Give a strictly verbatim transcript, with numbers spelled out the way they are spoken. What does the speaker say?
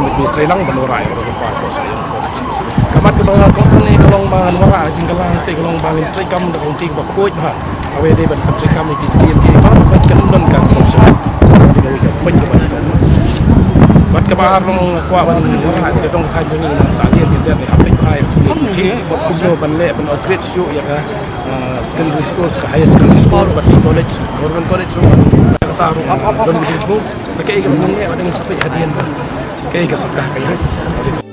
kam bad me trei lang ban wanrah ïa ka Upper Phareng Constituency. Ka mat kaba nga kongsan ne ka long ba ngan wanrah jingkylla te ka long ba ngin trei kam da ka lynti kaba khuid bha. Kawei de ban pyntrei kam ïa ki skim kiba ba khuid, kan don ka corruption. Te kawei ka point kaba bad kaba ar long kwah ban wanrah ïa ka dong ka thaiñ jong ngi na Sahdieng, ki dei ne hapdeng bha ïa ki, bad kumno ban leh ban upgrade shuh ïa ka, ah, secondary school, ka higher secondary school, bad ki college, government college ruh. Kata ruh, ah, don ki jingthmu. Te kaei kaba ngan leh, bad ngan sa peit hadien ba kaei ka sorkar ka ïa.